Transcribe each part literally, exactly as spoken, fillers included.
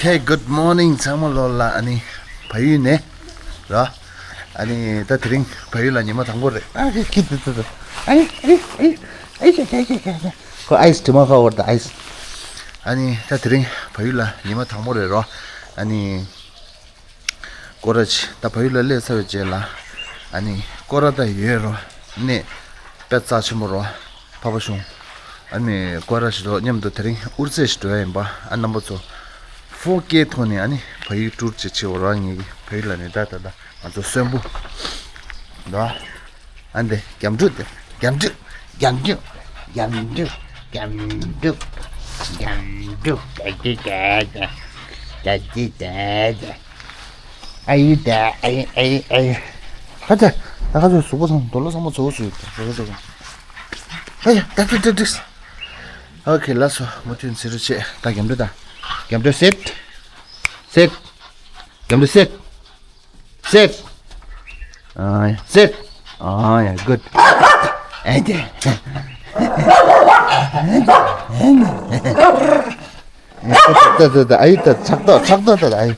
Okay, good morning ཚང་མ་ལོ་ལ། ཨ་ནི་བལ་ཡུལ་ནས་ར། ཨ་ནི་ད་དེ་རིང་བལ་ཡུལ་ལ་ཉི་མ་དང་པོ་རེད། ཨ་ཁི་ཁི་ཏི་ཏི་ཏི། ཨ་ཡི་ཨ་ཡི་ཨ་ཡི་ཨ་ཡི་ཁ་ཁ་ཁ་ཁ། ཁོ་ཨའི་སི་དྲི་མ་ཁ་བོར་ད་ཨའི་སི། ཨ་ནི་ད་དེ་རིང་བལ་ཡུལ་ལ་ཉི་མ་དང་པོ་རེད་རོ། ཨ་ནི་སྐོར་ར་ཅིག་ད་བལ་ཡུལ་ལ་སླེབས་ཚར་བའི་རྗེས་ལ་ཨ་ནི་སྐོར་ར་ད་ཡོད་རོ། གནས་དཔེ་རྩ་ཆེན་པོ་རོ། ཕ་པ་ཞུང་། ཨ་ནི་སྐོར་ར་ཞིག་འགྲོ་མཉམ་དུ་དེ་རིང་དབུ་རྩེ་ཞིག་འགྲོ་ཡ་ཡིན་པ། ཨ་རྣམ་པ་ཚོ་ཕོ་སྐད་ཐོག་ནས་ཨ་ནི་བལ་ཡུལ་ཊུར་ཅིག་བྱེད་འོ་ར། ངེད་ཀྱི་བལ་ཡུལ་ལ་ནི་ད་ད་ད་ང་ཚོ་གསོན་པོ་འདུག་ཨ། ཨ་འདི་རྒྱབ་འགྲོ་དེ་རྒྱབ་འགྲོ་རྒྱབ་འགྲོ་རྒྱབ་འགྲོ་རྒྱབ་འགྲོ་རྒྱབ་འགྲོ་རྒྱབ་འགྲོ་རྒྱབ་འགྲོ། ཨ་ཡི་ད་ཨ་ཡི་ཨ་ཡི་ཨ་ཡི། ཁ་ཆེ། ད་ཁ་ཆེ་གཟུགས་པོ་ཚང་རྡོ་ལོ་ཚང་མ་ཚོ་བཟོས་ཡོད། རེ་རེ་རེ། ཨ་ཡ་ད་ད་ད་ད། ཨོ་ཁེ་ལགས་སོ། མུ་མཐུད་ཟེར་རུ་བྱེད། ད་རྒྱབ་འགྲོ་ད། རྒྱབ་འགྲོ་སེཊ། སེཊ། རྒྱབ་འགྲོ་སེཊ། སེཊ། ཨ་ཡ་སེཊ། ཨ་ཡ་གུཌ། ཨེ་ཏེ། ད་ད་ད་ཨ་ཡི་ད་ཆག་ཏོ་ཆག་ཏོ་ད་ཨ་ཡི།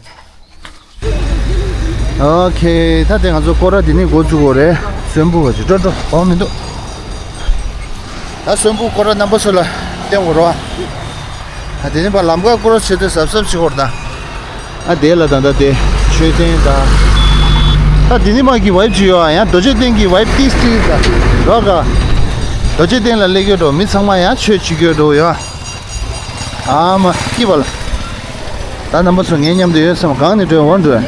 ཨོ་ཁེ། ད་དེ་ང་ཚོ་སྐོར་ར་དེ་ནས་འགོ་བཙུགས་དགོས་རེད། གསོན་པོ་བ་ཅིག་འགྲོ་འགྲོ་འོང་མི་འདུག་ད་གསོན་པོ་སྐོར་ར་རྣམ་པ་ཚོ་ལ་བསྟན་དགོས་རོ། ད་དེ་ནས་ཕར་ལམ་ཁ་སྐོར་ར་བྱེད་དུས་གཟབ་གཟབ་བྱེད་དགོས་རེད་ད། ཨ་དེ་ལ་ད་ད་དེ་མཆོད་རྟེན་ད། ད་དེ་ནས་མ་གི་ཝའིབ་ཅིག་ཡོད་ཨ། ཡང་རྡོ་རྗེ་གདན་གྱི་ཝའིབ་ཏིས་ཏིས་ད་རོ་ག་རྡོ་རྗེ་གདན་ལ་སླེབས་ཡོད་འགྲོ། མི་ཚང་མ་ཡང་ཆོས་བྱེད་ཀྱི་ཡོད་འགྲོ་ཡོད་ཨ། ཨ་མ་སྐྱིད་པ་ལ། ད་རྣམ་པ་ཚོ་ངའི་མཉམ་དུ་ཡོད་བསམ། གང་ནས་འགྲོ་འོང་འགྲོ།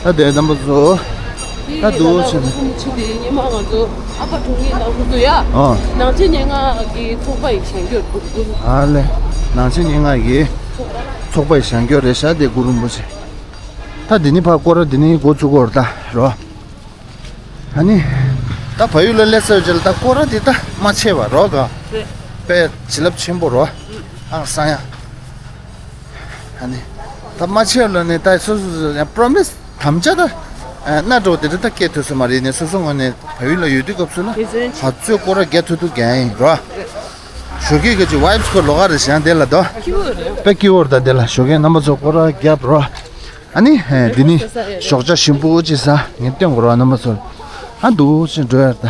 ཨ། ད་དེ་རྣམ་པ་ཚོ། ད་འདུག་ཕྱིན། ཕྱིན་ཏེ་ཉི་མ་ང་ཚོ་ཨ་ཕ་དྲུང་ཡིག་ནང་ཁུལ་དུ་ཡ། ཨ། ནང་ཆེན་ཉེར་ལྔ་གི་ཚོགས་པ་ཡི་བྱ་འགྱུར་འདུག་འདུག་ཨ་ལེ། ནང་ཆེན་ཉེར་ལྔ་གི་ཚོགས་པ་ཡི་བྱ་འགྱུར་རེད་ཤག་དེ་གུ་རུ་རིན་པོ་ཆེ། ད་འདི་ནི་ཕར་སྐོར་ར་འདི་ནི་འགོ་བཙུགས་དགོས་རེད་ད་རོ། ཨ་ནི། ད་བལ་ཡུལ་ལ་སླེབས་ཚར་རྗེས་ལ་ད་སྐོར་ར་འདི་ད་མ་ཆད་པ་རོ་ག་རེད། དཔེ་བྱིན་རླབས་ཆེན་པོ་རོ། ཨང་སང་ཡ། ཨ་ནི། ད་མ་ཆད་ལ་ནི་ད་སོ་སོ་སོ་ཡང་པྲོ་མི་སི་དམ་བཅའ་ད། ཨ་སྣ་འགྲོ་དེ་འདྲ་ད་སྐད་ཐོས་སོ་མ་རེད་ནི། སོ་སོ་ངོས་ནས་བལ་ཡུལ་ལ་ཡོད་དུས་སྐབས་སུ་ལ་ག་ཚོད་སྐོར་ར་རྒྱག་ཐུབ་ཐུབ་རྒྱག་ཡིན་རོ། ཞོགས་ཀས་ཀྱི་ཅིག་ཝའིབ་སྐོར་ལོགས་ཀ་རེད་ཞང་དེ་ལ་དོ། དཔེ་སྐྱིད་པོ་རེད་ད་དེ་ལ། ཞོགས་ཀས་རྣམ་པ་ཚོ་སྐོར་ར་རྒྱབ་རོ། ཨ་ནི་འདི་ནི་ཞོགས་ཇ་ཞིམ་པོ་ཅིག་ཟ། ངས་སྟོན་དགོས་རོ་རྣམ་པ་ཚོ། ཨ་འདུག་ཅིག་འགྲོ་ཡ་ད།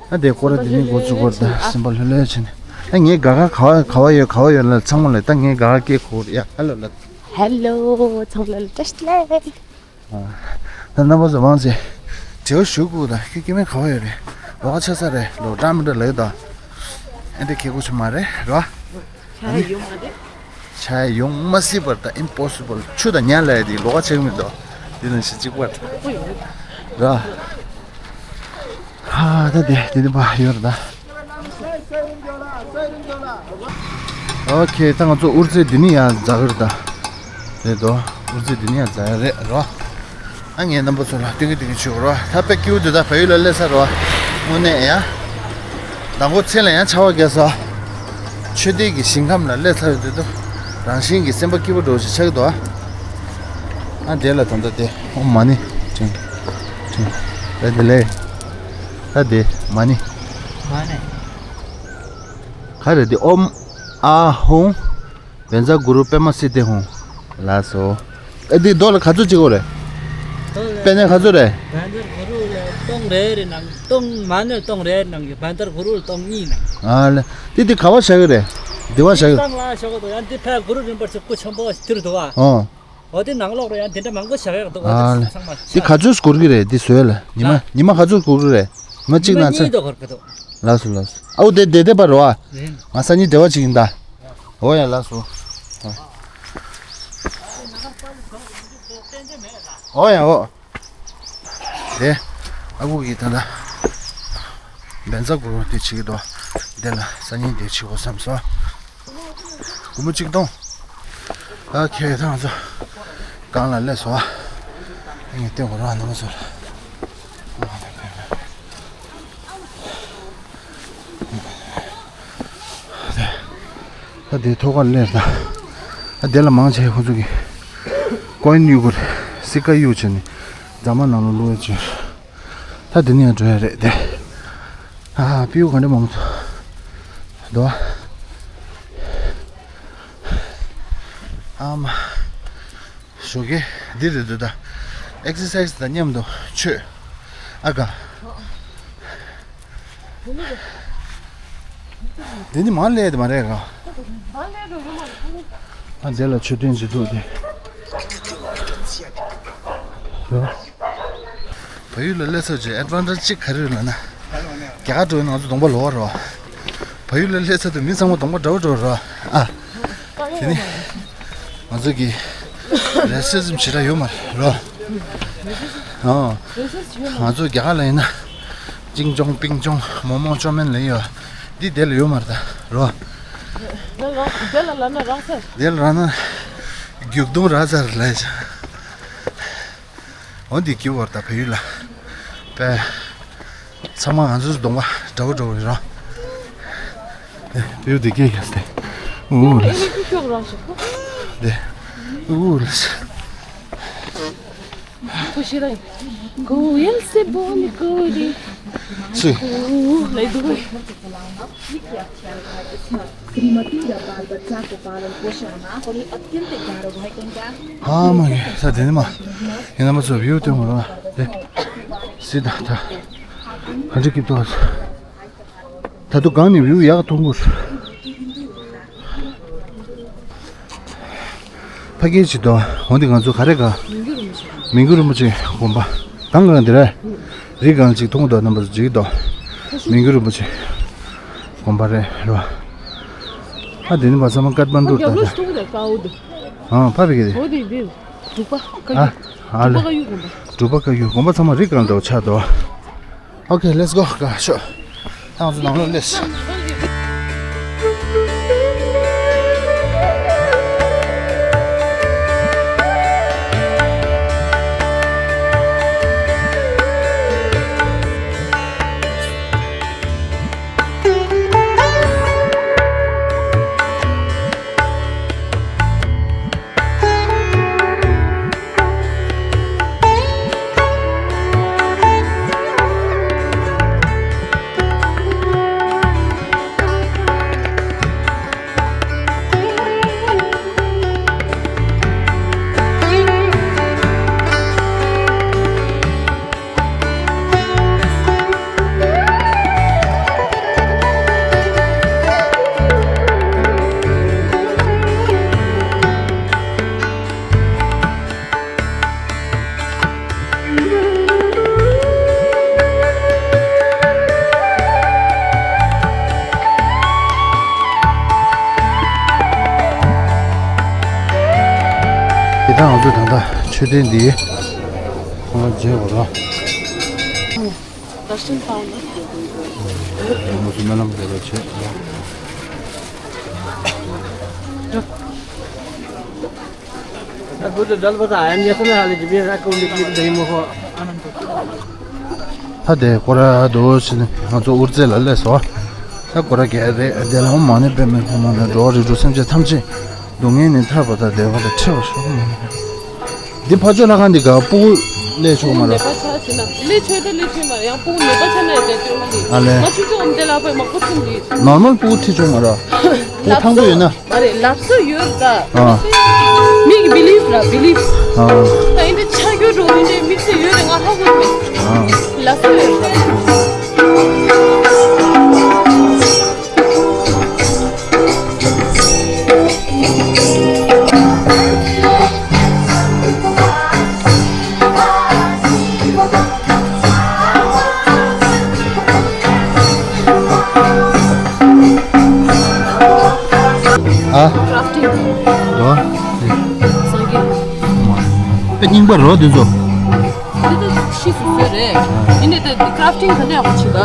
ཨ་དེ་སྐོར་ར་འདི་ནི་འགོ་བཙུགས་དགོས་རེད་ད། སེམས་པ་ལྷོད་ལྷོད་བྱས་ནས། ཨ་ངའི་དགའ་དགའ་ག་བ་ག་བ་ཡོད་ག་བ་ཡོད་ལ་ཚང་མ་ལ་ད་ངའི་དགའ་དགའ་སྐད་གོ་ཡ། ཧེ་ལོ་ལ། ཧེ་ལོ་ཚང་མ་ལ་བཀྲ་ཤིས་བདེ་ལེགས། ད་རྣམ་པ་ཚོ་མང་ཆེ་དྲི་བ་ཞུ་དགོས་ད། ཁྱོད་སྐྱེ་དམན་ག་བ་ཡོད་རེད། ལོགས་ཀ་ཆགས་ས་རེད། ལོགས་འདྲ་མི་འདྲ་ལབ་ད། ཨེ་འདྲ་ཁྱད་གོ་ཆེ་མ་རེད་རོ། ཆ་ཡོང་མ་རེད། ཆ་ཡོང་མ་སྲིད་པར་ད་ཨིམ་པོ་སི་བལ། ཆུ་དང་ཉ་ལ་ཡ་དེ་ལོགས་ཀ་ཆགས་མི་འདུག་དེ་ནང་བཞིན་གཅིག་པར་རོ། ཧ་ད་དེ་དེ་ནི་པ་ཡོད་རེད་ད། ཨོ་ཁེ། ད་ང་ཚོ་དབུ་རྩེ་འདི་ནི་ཡང་འཛེག་གི་རེད་ད། རེད་དོ། དབུ་རྩེ་འདི་ནི་ཡང་འཛེག་གི་རེད་རོ། ཨ་ངས་རྣམ་པ་ཚོ་ལ་སྟོན་གི་སྟོན་གི་བྱེད་དགོས་རོ། ད་དཔེ་སྐྱིད་པོ་འདུག་ད་བལ་ཡུལ་ལ་སླེབས་ཚར་རོ། དངོས་གནས་ཡ། མདང་དགོང་མཚན་ལ་ཡང་ཆར་པ་བརྒྱབ་སོང་། མཆོད་རྟེན་གྱི་ཞིང་ཁམས་ལ་སླེབས་ཚར་ཡོད་དུས་དུ། རང་བཞིན་གྱིས་སེམས་པ་སྐྱིད་པོ་འདྲ་བོ་ཞིག་ཆགས་ཀྱི་འདུག་ཨ། ཨ་དེ་ལ་ད་ལྟ་དེ་ཨོཾ་མ་ཎི་བགྲང་བགྲང་། ད་དེ་ལས། ད་དེ་མ་ཎི། མ་ཎི། ག་རེ་དེ། ཨོཾ་ཨཱཿཧཱུྃ་བཛྲ་གུ་རུ་པདྨ་སིདྡྷི་ཧཱུྃ། ལགས་སོ། ཨེ་འདི་རྡོ་ལ་ག་ཚོད་བྱེད་དགོས་རེད། རྡོ་ལ་པད་ཉ་ག་ཚོད་རེད། བཛྲ་གུ་རུ་ལ་སྟོང་རེ་རེ་གནང་། སྟོང་མ་ཎི་ལ་སྟོང་རེ་རེ་གནང་གི། བཛྲ་གུ་རུ་ལ་སྟོང་གཉིས་གནང་། ཨ་ལེ། འདི་འདི་ག་བ་བཞག་གི་རེད། འདི་བ་བཞག་གི་རེད། སྟེང་ལ་བཞག་གི་འདུག་ཡང་འདི་ཕར་གུ་རུ་རིན་པོ་ཆེ་སྐུ་ཆེན་པོ་ཞིག་འདིར་འདུག་ཨ། ཨོ། འོ་དེ་ནང་ལོགས་རུ་ཡང་དེ་འདྲ་མང་པོ་བཞག་ཡག་འདུག་ཨ་ལེ། ཚང་མ་འདི་ག་ཚོད་སྐོར་གི་རེད། འདི་བཟོས་ལ་ཉི་མ་ཉི་མ་ག་ཚོད་སྐོར་གི་རེད། ཉི་མ་གཅིག་ཉི་མ་ནང་ཚར། གཉིས་དུ་འགོར་གི་འདུག་ལགས་སོ་ལགས་སོ། ཨའུ་དེ་དེ་དེ་པར་རོ་ཨ། རེད། ང་སང་ཉིན་སྡེ་བ་ཅིག་ཡིན་ད། འོ་ཡ་ལགས་སོ། འོ་ཡ་འོ། དེ། ཨ་ཁུ་གིས་ད་ལྟ་བཛྲ་གུ་རུ་དེ་བྱེད་ཀྱི་འདུག་དེ་ལ་སང་ཉིན་དེ་བྱེད་དགོས་བསམ་སོང་། སྒོར་མོ་གཅིག་སྟོང་། ཨ་ཁེ་ད་ང་ཚོ་སྒང་ལ་སླེབས་སོང་ཨ། ངས་སྟོན་དགོས་ར་རྣམ་པ་ཚོ་ལ། ད་དེ་ཐོག་ཁར་སླེབས་ད། ཨ་དེ་ལ་མང་ཆེ་ཁོ་ཚོ་གིས་ཀོ་ཡིན་གཡུག་གི་རེད། སི་ཀ་གཡུག་བྱས་ནས་རྫ་མ་ནང་ལ་བླུགས་ཡ་བྱས། ད་དེ་ནས་ཡང་འགྲོ་ཡ་རེད་དེ། ཨ་སྤྲེའུ་ག་འདྲ་མང་པོ་འདུག་དོ། ཨམ། ཞོགས་ཀས་འདི་རེད་འདུག་ད། ཨེག་སར་སའི་ཛི་དང་མཉམ་དུ་ཆོས། ཨ་ག་འདི་ནི་མར་སླེབས་དེ་མ་རེད་ག་ཨ་འདི་ལ་མཆོད་རྟེན་གཅིག་འདུག་སྟེ། བལ་ཡུལ་ལ་སླེབས་ཚར་རྗེས་ཨེ་ཌི་ཝན་ཊེ་ཇི་གཅིག་ག་རེ་ཡོད་ལབ་ན། རྒྱ་གར་འགྲོ་ཡིན་ང་ཚོ་གདོང་པ་ལོག་རོགས། བལ་ཡུལ་ལ་སླེབས་ཚར་དུས་མི་ཚང་མ་གདོང་པ་འདྲ་བོ་འདྲ་བོ་རོགས། ཨ། དེ་ནི་ང་ཚོ་གི་རེ་སི་ཛམ་ཞེ་དྲག་ཡོད་མ་རེད་རོགས། ཨོ། ང་ཚོ་རྒྱ་གར་ལ་ཡིན་ན་ཅིང་ཅོང་པིང་ཅོང་མོག་མོག་ཅོ་མེན་ལབ་ཡོད། འདི་དེ་ལ་ཡོད་མ་རེད་ད་རོགས། དེ་ལ་རག་ན་རག་ས། དེ་ལ་རག་ན་རྒྱུག་རྡུང་རག་ས་རེད་ལབ་ཡ། འོ་འདི་གི་བར་ད་བལ་ཡུལ་ལ་པས། ཚང་མ་ང་ཚོའི་གདོང་པ་འདྲ་བོ་འདྲ་བོ་རེད་རོ། དེ་བལ་ཡུལ་འདི་སྐད་ཀྱང་སྟེ། ཨུ་ལ་སི། དེ། ཨུ་ལ་སི། སུ། ཧ་མ་གི་ས་དེ་ནི་མ། ཡིན་ན་མ་ཚོ་བིའུ་སྟོན་མ་རོགས་དེ། སི་ད་ད། ག་འདྲ་སྐྱིད་ཏོ། ད་དུ་གང་ནས་བིའུ་ཡག་མཐོང་གི། ཕ་གི་ཅི་ཏོ། འོན་ཏེ་ང་ཚོ་ག་རེ་ག་མི་འགྱུར་རིན་པོ་ཆེ། མི་འགྱུར་རིན་པོ་ཆེ་དགོན་པ། གང་གང་འདི་རེད། རི་གང་ཅིག་མཐོང་དོ་རྣམ་པ་ཚོ་ཅིག་ཏོ། མི་འགྱུར་རིན་པོ་ཆེ་དགོན་པ་རེད་རོ། ཨ་དེ་ནི་བ་ཚང་མ་ཀཏ་མན་ཌུ་ད་ད། ཨ་ཕ་བི་གི་རེད། འོ་དེ་དེ། འབྲུག་པ་བཀའ་ཨ། བརྒྱུད། ཨ་ལེ། འབྲུག་པ་བཀའ་བརྒྱུད། འབྲུག་པ་བཀའ་བརྒྱུད་དགོན་པ་ཚང་མ་རི་གང་དུ་ཆགས་འདུག་ཨོ་ཁེ་ལེ་ཊི་སི་གོ་ག་ཤོ། ད་ང་ཚོ་ནང་ལོགས་སླེབས། དེ་དག་ང་ཚོས་ད་ལྟ་མཆོད་རྟེན་འདིའི་ཁོང་མཇལ་བ་ར། दर्शन पावना। ང་ཚོ་སྨོན་ལམ་རྒྱག་པ་བྱེད། ད་དེ་སྐོར་ར་འདུག་ཟེར་ནས་ང་ཚོ་ཨུར་ཙེ་ལ་སླེབས་སོང་། ད་སྐོར་ར་རྒྱག་རེད། དེ་ལ་འོ་མ་ཎི་པདྨེ་ཧཱུྃ་མ་ཎི། འགྲོ་བ་རིགས་དྲུག་སེམས་ཅན་ཐམས་ཅད་སྡུག་བསྔལ་ནས་ཐར་པ་དང་བདེ་བ་དང་ཕྲད་པར་ཤོག་འདི་ཕ་ཆོས་ལྷ་ཁང་འདི་ག་སྤུ་གུ་སླེབས་ཆོག་མ་ར། ནད་པ་ཆ་ཟིན་ན་སླེབས་ཆོག་ད་སླེབས་ཆོག་མ་ར། ཡང་སྤུ་གུ་ནད་པ་ཆ་ན་ཡང་དེ་སྟོན་མ་འདི། ཨ་ལེ། ང་ཆུ་ཆུ་འོམ་དེ་ལ་ཕ་མ་ཁུ་ཐུན་འདི། ནོར་མལ་སྤུ་གུ་ཁྲིད་ཆོག་མ་ར། དེ་ཐང་པོ་ཡོད་ན། མ་རེད་ལབ་སྲོལ་ཡོད་ད། ཨ། མིག་བི་ལིབ་ར་བི་ལིབ། ཨ། ད་ཡིན་དེ་ཆ་རྒྱུས་འགྲོ་ཡིན་དེ་དམིགས་བསལ་ཡོད་རེད་ང་ཧ་གོ་མེད། ཨ། ལབ་སྲོལ་ཡོད་ད། ཨ། ཀ་རབ་ཊིང་། ལོ། སངས་རྒྱས། ཨེ་རྙིང་པ་རོ་འདི་ཚོ། འདི་ད་ཤི་སུ་སུ་རེད། ཨ། ཡིན་ནའི་ད་ཀ་རབ་ཊིང་ག་འདྲ་ཡག་པོ་བྱེད་ད།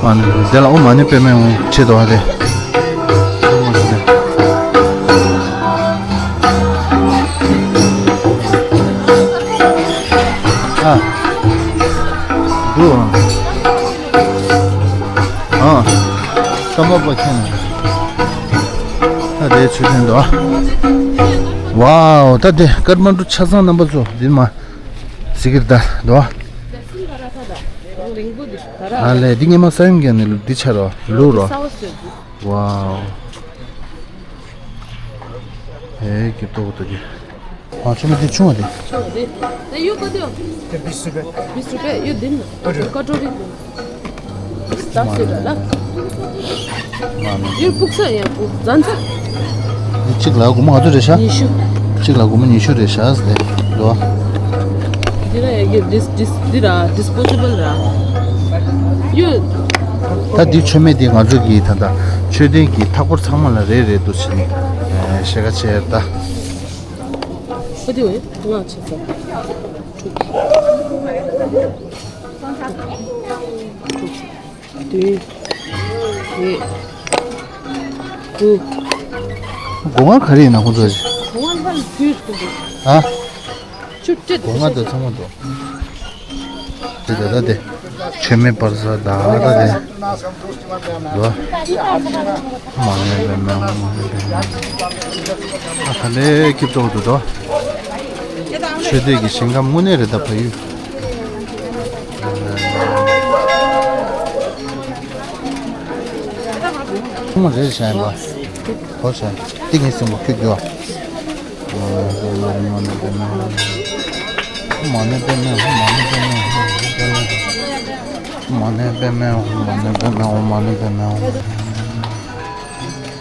ཨ་ནི་དེ་ལ་ཨོཾ་མ་ཎི་པདྨེ་ཧཱུྃ་བྱེད་དོ་ཨ་དེ། ཨ། འདུག་ཨ། ཨ། སྐམ་པ་པ་ཁྱེད་ན། དེ་ཆུ་ཆེན་འདུག་ཝའོ། ད་དེ་ཀཏ་མན་ཌུ་ཆ་ཚང་རྣམ་པ་ཚོ་འདི་མ་ཟི་གིར་ད་འདུག་ཨ་ལས། འདི་ངས་མ་ས་ཡོམ་རྒྱག་ནས་ལུག་འདི་ཆ་རོ་ལུག་རོ། ཝའོ། ཨེ་ཀི་ཏོག་ཏོ་གི། ཨ་ཆུ་མོ་འདི་ཆུང་བ་འདི། ཆུང་བ་འདི། ད་ཡོད་ག་དེ། དེ་བིས་རུ་པེ། བིས་རུ་པེ་ཡོད་འདི་ན། ཀ་ཊོ་རི། ཀ་ཊོ་རི་འདི། ད་སུ་ར་ལ། ཡོད་ཕུག་ས་ཡང་ཕུག་ཛན་ཚ། འདི་གཅིག་ལ་སྒོར་མོ་ག་ཚོད་རེད་ཤག་ཉི་ཤུ། གཅིག་ལ་སྒོར་མོ་ཉི་ཤུ་རེད་ཤག་ཟེར་ཏེ་འདུག་འདི་ར་ཡ་གི་ཌིས་ཌིས་འདི་ར་ཌིས་པོ་ཟི་བལ་ར། ཡོད། ད་འདི་མཆོད་མེ་འདི་ང་ཚོ་གི་ད་ལྟ་མཆོད་རྟེན་གྱི་མཐའ་འཁོར་ཚང་མ་ལ་རེ་རེ་འདུག་བྱས་ནས་ཨེ་ཤེལ་ཁ་ཕྱེ་ཡ་ད། ཨ་དེ་འོ་ང་ཆེ་ས། དྲུག་དྲུག་བདུན། ཉེར། དགུ། སྒོ་ང་ག་རེ་ཡིན་ན་ཁོང་ཚོ་ཞིག་སྒོ་ང་ལྷ་ལ་ཕུལ་སོང་། ཨ། ཆུ་སྤྲད། སྒོ་ང་དང་ཚང་མ་འགྲོ། དེ་ད་ལྟ་དེ་མཆོད་མེ་སྤར་ས་ད་ད་དེ་འགྲོ། མ་ནས་པའི་མེ་འོང་། མ་ནས་པའི་མེ་འོང་། ཨ་ཁ་ལས་ཁྱིབ་ཏོག་ཏུ་འགྲོ། མཆོད་རྟེན་གྱི་ཞིང་ཁམས་དངོས་གནས་རེད་ད་ཕ་ཡུལ། ཁོང་མ་རེད་བྱ་ཡིན་པ། གོ་བྱ། ཏིང་ངེ་སྲིན་པོ་ཁྱོད་རྒྱུ་བ། མ་ནས་པའི་མེ་འོང་། མ་ནས་པའི་མེ་འོང་། མ་ནས་པའི་མེ་འོང་། མ་ནས་པའི་མེ་འོང་། མ་ནས་པའི་མེ་འོང་། མ་ནས་པའི་མེ་འོང་།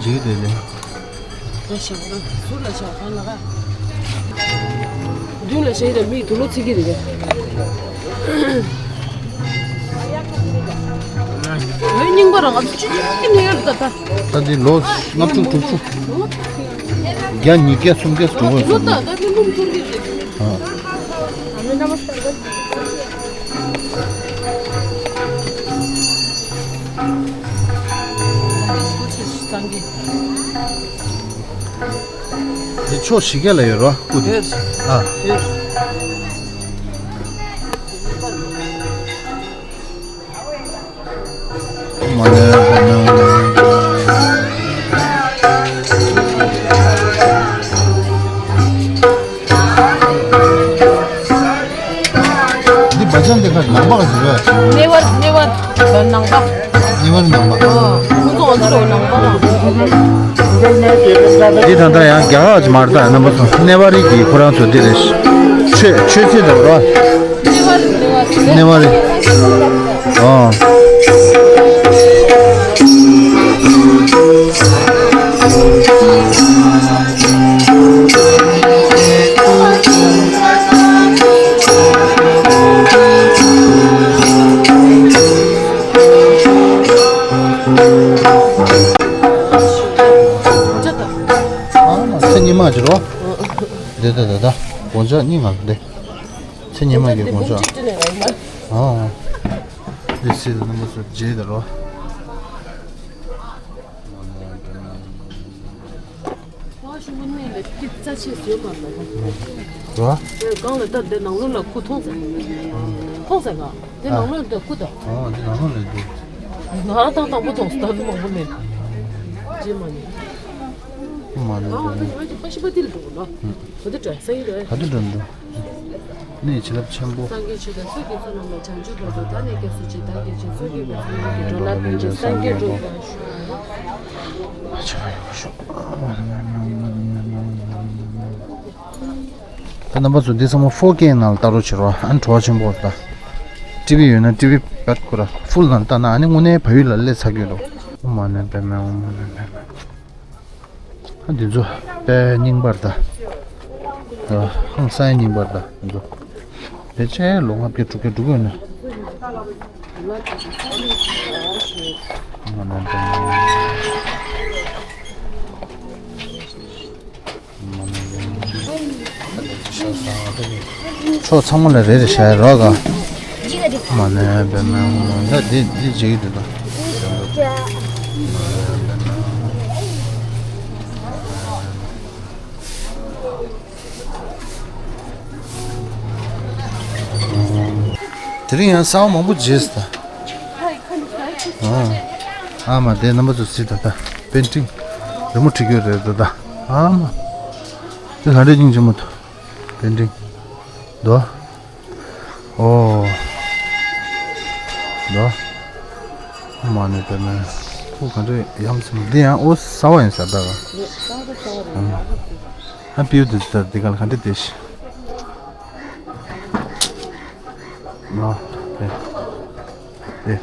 འཇིགས་དེ་ལས། ལ་ཤ་བ་ཟུར་ལ་ཤ་བ་ལ་ག་མདུན་ལ་ཤ་ཡི་ལ་མིའི་དུག་ལོག་ཚིག་གི་རེད། འོན་རྙིང་པ་རང་ཨ་ཅི་ཅི་ནས་ཡོད་ད་ད། ད་འདི་ལོ་ལྔ་བཅུ་དྲུག་ཅུ། བརྒྱ་ཉིས་བརྒྱ་སུམ་བརྒྱ་དྲུག་པ་ལོ་ད་ད་ནི་མུ་མཐོང་གི་རེད། ཨ། ཨ་མེ་ན་མ་སྟར་ག་འདི་ཕྱོགས་བཞི་ག་ལ་ཡོད་རོ་སྐུ་དེ། ཡོད། ཨ། ཡོད། མ་ནས་པའི་མེ་འོང་། འདི་བ་ཅན་དེ་ག་ནང་པ་ག་ཟེར་བས། གནས་བར་གནས་བར་ནང་པ། གནས་བར་ནང་པ། ཨ། ཁོ་ཚོ་ང་ཚོ་ནང་པ་རང་། འདི་ད་ལྟ་ཡང་རྒྱ་གར་གྱི་མ་རེད་ད། རྣམ་པ་ཚོ་གནས་བར་རིགས་ཀྱི་ཁོ་རང་ཚོ་འདི་རེད། ཆོས་ཆོས་སྲིད་དང་རོ། གནས་བར་གནས་བར་གནས་བར་རིགས། ཨོ། ཚེ་ཉི་མ་ཅི་རོ། འདི་ད་ད་ད་དགོང་ཞག་གཉིས་ང་འདི། ཚེ་ཉི་མ་གི་དགོང་ཞག་ཨ། འདི་སྲིད་དུ་རྣམ་པ་ཚོ་རྗེས་དེ་རོ། ཨོ་ཤུ་མ་ནི་ལ་ཏི་རྩ་ཆེ་ཟོས་མ་ལ། རོ། དེ་གང་ལ་ད་དེ་ནང་ལོགས་ལ་ཁུ་མཐོང་ཟེར། མཐོང་ཟེར་ག་དེ་ནང་ལོགས་ལ་ཁུ་ད། ཨོ་འདི་ནང་ལོགས་ལ་འདུག་ང་རང་དང་དང་པོ་མཐོང་ཟེར་ད་ལུ་མང་པོ་ལས། རྗེས་མ་ནི། མ་ནི་ཨ་ཨ་ད་ང་ཅི་པ་ཤི་པ་ཏི་ལ་འགྲོ་གོ་ལ། ག་དུས་འགྲོ་ས་ཡིན་རེད། ག་དུས་འགྲོ་འགྲོ། ནས་བྱིན་རླབས་ཆེན་པོ། སངས་རྒྱས་ཆོས་དང་ཚོགས་ཀྱི་མཚོ་རྣམས་ལ། བྱང་ཆུབ་ལམ་དུ་བདག་ནི་སྐྱབས་སུ་མཆི། བདག་གིས་བྱིན་ཚུལ་གྱི་བུ་ཚུལ་ཡོན་གྱི་འགྲོ་ལ་ཕན་ཕྱིར་སངས་རྒྱས་འགྲུབ་པར་ཤོག་ད་རྣམ་པ་ཚོ་འདི་ཚང་མ་ཕོར་ཀེ་ནང་ལ་ལྟ་རོགས་བྱེད་རོགས། ཨ་ནི་བྲོ་བ་ཆེན་པོ་ད། ཊི་བི་ཡོད་ན་ཊི་བི་པད་ཁོ་ར་ཕུལ་ནང་ལྟ་ན་ཨ་ནི་དངོས་གནས་བལ་ཡུལ་ལ་སླེབས་ཚར་གྱི་ཡོད་རོགས། ཨོཾ་མ་ཎི་པདྨེ་ཧཱུྃ། ཨོཾ་མ་ཎི་པདྨེ་ཧཱུྃ། ཨ་འདི་ཚོ་དཔེ་རྙིང་པར་ད། ཧང་སང་རྙིང་པར་ད་འདི་ཚོ། དེ་ཆེ་ལོ་ལྔ་བརྒྱ་དྲུག་བརྒྱ་དྲུག་བརྒྱ་ཡོད་ན། ཕྱོགས་ཚང་མ་ལ་རེ་རེ་བྱ་ཡ་རོགས་ག་མ་ནས་པདྨེ་ཧཱུྃ། ད་འདི་འདི་བྱེད་ཀྱི་འདུག་ད། དེ་རིང་ཡང་གསར་པ་མང་པོ་མཇལ་སོང་ད། ཨ་མ་དེ་རྣམ་པ་ཚོ་གཟིགས་ད་ད་པེན་ཊིང་། རི་མོ་བྲིས་རྒྱུ་རེད་ད་ད། ཨ་མ། འདི་ག་འདྲས་སྙིང་རྗེ་མོ་འདུག་དེ་འདྲས་འདུག་ཨོ། འདུག་མ་ནས་དེ་ནས་ཁོ་ག་འདྲས་ཡམ་སེ་མོ་འདི་ཡང་ཨོ་གསར་པ་ཡིན་ས་ད་ག་ཨ་པིའུ་དེ་ད་འདི་ག་ལ་ག་འདྲས་དེ་ཤི། ཨོ། དེ། དེ།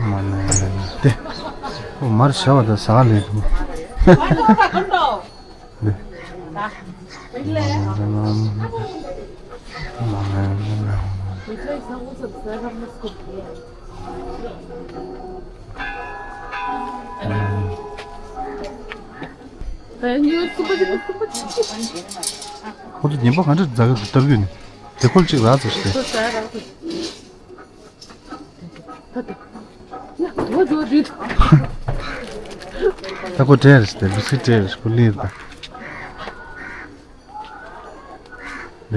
མ་ནས་དེ། ཨོ་མར་བྱ་བ་དང་ཟ་ལས་དུ། དེ། ཁོ་ཚོ་ཉན་པ་ག་འདྲ་ཟ་གི་འདུག་ལྟ་བུ་ནི། དེ་ཁོལ་གཅིག་རག་ཟེར་ཏེ། ད་ཁོ་སྤྲད་རེད་ཟེར་ཏེ་བི་སི་སྤྲད་རེད་ཁོ་ལིར་ད།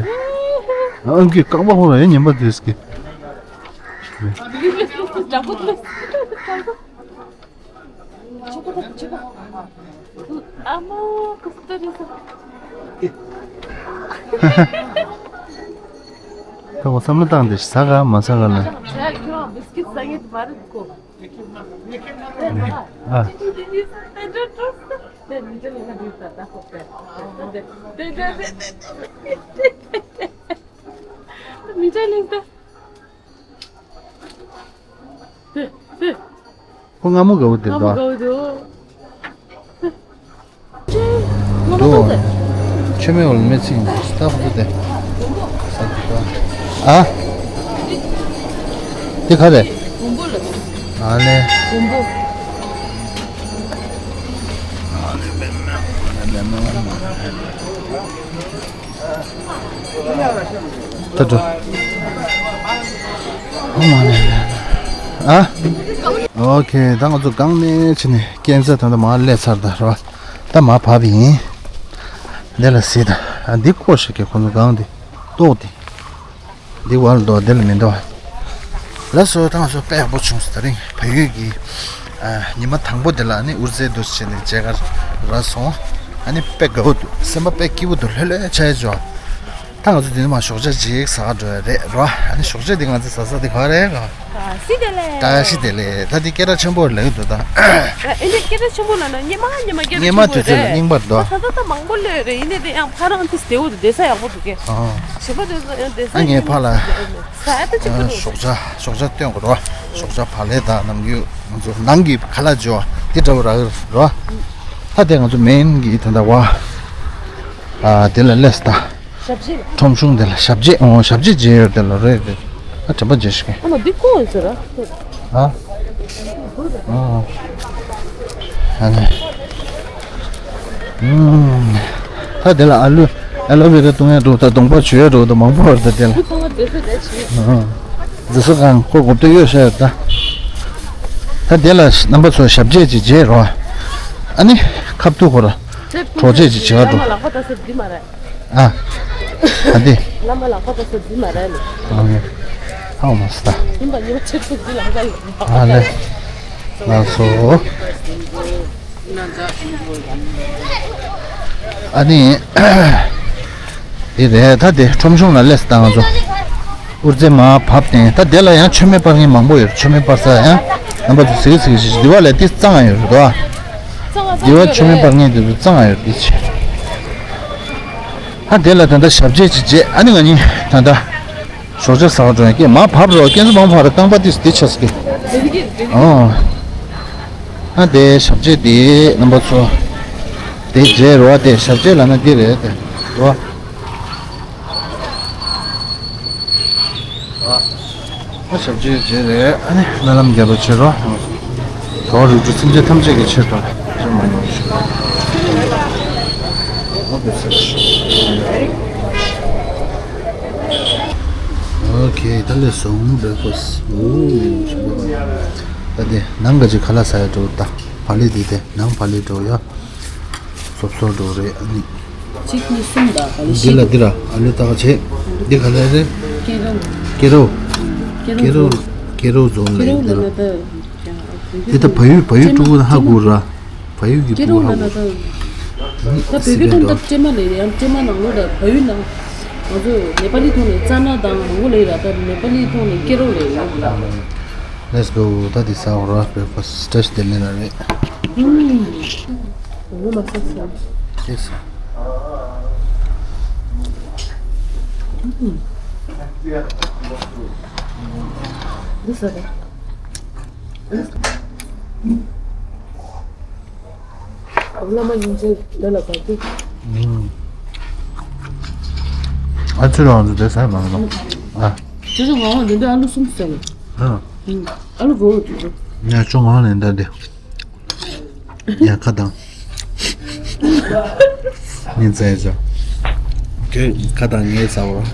ཨང་ཀི་རྐང་པ་ཧོ་ར་ཡེ་ཉན་པ་དེས་ཀི། ཨ་མ་ཀུ་སྟ་རེད་ས། ད་ཁོ་བསམ་བློ་བཏང་སྟེ་ཟ་ག་མ་ཟ་ག་ལ། ཁྱོད་ཁྱོད་བིས་ཀིད་ཟ་ངེས་མ་རེད་ཁོ། ཨ། ཁོ་སྔ་མོ་དགའ་བོ་དེ་འདུག་ཨ། འདུག་མཆོད་མེ་འོག་ལ་མེ་ཚིག་ནས་སྟག་པོ་དེ། ཨ། དེ་ག་རེད། ཨ་ལེ། ད་འགྲོ། ཨ། ཨོ་ཁེ། ད་ང་ཚོ་སྒང་ནས་ཕྱིན་ནས་སྐས་འཛེག་ད་ལྟ་མར་སླེབས་ཚར་ད་ར། ད་མར་བབས་ཡིན། འདི་ལ་གཟིགས་ད། ཨ་འདི་ཀོ་ཤ་ཀེ་ཁོ་ཚོ་སྒང་འདི་ཏོག་འདི། འདི་བར་འདུག་འདི་ལ་མི་འདུག་ལགས་སོ། ད་ང་ཚོ་དཔེ་ཡག་པོ་བྱུང་སོང་། ད་རིང་བལ་ཡུལ་གྱི་ཨ་ཉི་མ་དང་པོ་དེ་ལ་ནི་འུར་ཟེར་འདུག་བྱས་ནས་མཇལ་ཁ་རག་སོང་། ཨ་ནི་དཔེ་དགའ་བོ་འདུག་སེམས་པ་དཔེ་སྐྱིད་པོ་འདུག་ལྷོད་ལྷོད་ཆགས་ཡོད་ཅོ། ད་ང་ཚོ་དེ་ནས་མར་ཞོགས་ཇ་ཅིག་ཟ་ག་འགྲོ་ཡ་རེད་རོ། ཨ་ནི་ཞོགས་ཇ་དེ་ང་ཚོ་ཟ་ས་དེ་ག་རེད་ག་བཀྲ་ཤིས་བདེ་ལེགས། བཀྲ་ཤིས་བདེ་ལེགས། ད་དེ་སྐད་གྲགས་ཆེན་པོ་ལབ་ཀྱི་འདུག་ད། ཨ་ཨེ་འདྲ་སྐད་གྲགས་ཆེན་པོ་ལབ་ན་སྙེ་མ་སྙེ་མ་སྐད་གྲགས་སྙེ་མ་ཆེན་པོ་དུས་ཚོད་ལ་རེད། རྙིང་པར་འདུག་ད་ད་ད་མང་པོ་ལོས་རེད། ཡིན་ནའི་དེ་ཡང་ཕ་རང་དེ་བདེ་བོ་འདུག་བདེ་ས་ཡག་པོ་འདུག་གས། ཨ། བྱེད་པ་དེ་ཚོ་ཡང་བདེ་ས་ཨ་ངས་ཡིན་ཕ་ལ་ས་ཡ་ད་གཅིག་པུ་འདུག་ཞོགས་ཇ་ཞོགས་ཇ་སྟོན་དགོས་རོ། ཞོགས་ཇ་བག་ལེབ་དང་ནམ་རྒྱུན་ང་ཚོ་ནང་གི་ཁ་ལག་བྱོས་དེ་འདྲ་བོ་རག་གི་རོ། ད་དེ་ང་ཚོ་མེན་གི་ད་ད་བ། ཨ་དེ་ལ་སླེབས་ད། ཞབས་རྗེས། ཁྲོམ་གཞུང་དེ་ལ་ཞབས་རྗེས། ཨོ་ཞབས་རྗེས་བྱེད་ཡོད་དེ་ལ་རེད་རེད། ཨ་དྲན་པ་བརྗེད་ཤག་ཨ་མ་འདི་ཁོང་ཡིན་ཟེར་ར། ཨ། ཨ་ནི། ཨུམ། ད་དེ་ལ་ཨ་ལུ་ཨ་ལོ་བེ་ར་བཏུང་ཡ་འགྲོ་ད་གདོང་པ་བྱུག་ཡ་འགྲོ་ད་མང་པོ་བར་ད་དེ་ལ། ཁོ་ཚང་མ་བསྡད་ས་བསྡད་བྱས། ཨ། རྫི་སོ་གང་ཁོ་གོ་བསྡད་ཡོད་ཤག་ད། ད་དེ་ལ་རྣམ་པ་ཚོ་ཞབས་རྗེས་ཅིག་བྱེད་རོགས། ཨ་ནི་ཁ་ཐུག་ཁོ་ར། གྲོགས་བྱེད་ཅིག་བྱེད་ག་འགྲོ། ཨ། ཨ་འདི། བླ་མ་ལག་པ་ད་ས་འདི་མ་རེད་ལ། ཨ་ཧོ་མ་སྟ། ཡིན་པ་ཉི་མ་ཆེ་ཚོ་འདི་ལ་མ་ལ། ཨ་ལེ། ལགས་སོ། ཨ་ནི། འདི་རེད་ད་དེ་ཁྲོམ་གཞུང་ལ་སླེབས་ད་ང་ཚོ། འུར་རྫས་མ་བབས་ཏེ་ད་དེ་ལ་ཡང་མཆོད་མེ་སྤར་མཁན་མང་པོ་ཡོད། མཆོད་མེ་སྤར་ས་ཡང་རྣམ་པ་ཚོ་གཟིགས་གཟིགས་གཟིགས་འདི་བ་ལས་འདི་གཙང་ཡོད་རེད་དོ། འདི་བ་མཆོད་མེ་སྤར་མཁན་དེ་ཚོ་གཙང་ཡོད་འདི་ཆེ། ཨ་དེ་ལ་ད་ལྟ་ཞབས་རྗེས་ཅིག་བྱས། ཨ་ནི་ང་གཉིས་ད་ལྟ་ཞོགས་ཇ་ཟ་བར་འགྲོ་ཡ་ཀྱེ་མ་བབས་རོགས། ཀྱེ་ཚོ་མང་བར་རྐང་པ་ཏིས་དེ་ཆས་ཀྱེ། ཨོ། ཨ་དེ་ཞབས་རྗེས་དེ་རྣམ་པ་ཚོ། དེ་རྗེས་རོ་དེ་ཞབས་རྗེས་ལ་ན་དེ་རེད་དེ་རོ། ཨ་ཞབས་རྗེས་རྗེས་རེད། ཨ་ནི་སྨོན་ལམ་རྒྱབ་པ་བྱེད་རོགས། གྲོགས་རིགས་དྲུག་སེམས་ཅན་ཐམས་ཅད་ཀྱི་ཆེད་དུ་ཅི་མ་ཡོང་ཞིག་ཨོ་ཁེ། ད་ལས་སོང་བྷེ་རེག་ཕ་སི། ཨོ་ཞིམ་པོ། ད་དེ་ནང་ག་ཅིག་ཁ་ལག་ཟ་ཡ་འགྲོ་ད། བག་ལེབ་དེ་དེ་ནང་བག་ལེབ་འགྲོ་ཡ། སོབ་སོབ་འགྲོ་རེད་ཨ་ནི། གཅིག་གཉིས་གསུམ་དང་ག་ལེ་འདི་ལ་ཤེས། འདི་ལ་ཨ་ལུ་ཏག་ཅེ། འདི་ག་ལེ་རེད། ཀེ་རོ། ཀེ་རོ། ཀེ་རོ་ཀེ་རོ་ཛོན་ལ་ཀེ་རོ་ཡོད་འདི་ལ་ལ། ད། དེ་ད་བལ་ཡུལ་བལ་ཡུལ་ཕྲུ་གུ་ན་ཧ་གོ་ར། བལ་ཡུལ་གྱི་ཕྲུ་གུ་ཧ་གོ་ར། ད་བོད་སྐད་ཐོག་ད་སྤྲེལ་མ་ལས་ཡང་སྤྲེལ་མ་ནང་ལོགས་ད་བལ་ཡུལ་ནང་ང་ཚོ་ནེ་པ་ལི་ཐོག་ནས་ཙ་ན་དང་མང་པོ་ལས་ར། ད་ནེ་པ་ལི་ཐོག་ནས་ཀེ་རོ་ལས་ཡོད་ལ། Let's go. ད་དེ་ཟ་འོ་ར། Breakfast. Taste དེ་ལས་ན་རེད། ངོ་མ་ས་ས། ཁེ་ས། འདི་ཟ་རེད། བླ་མ་ཡིན་ཚེ་འདི་ལ་བབས་ཏེ། ཨ་ཚུ་རང་ཚོ་དེ་ཟ་མ་ལ། ཨ། ཁྱེད་ཚོ་ང་འོང་འདི་འདྲ་ཨ་ལུ་གསུམ་ཟ་ལ། ཨ། ཨ་ལུ་གོ་འོ་དེ་ཚོ། ཡ་ཅོ་ང་ནས་འདྲ་དེ། ཡ་ཁ་དང་། ངས་ཟ་ཡ་ཅོ། ཁྱོད་ཁ་དང་ངས་ཟ་བ།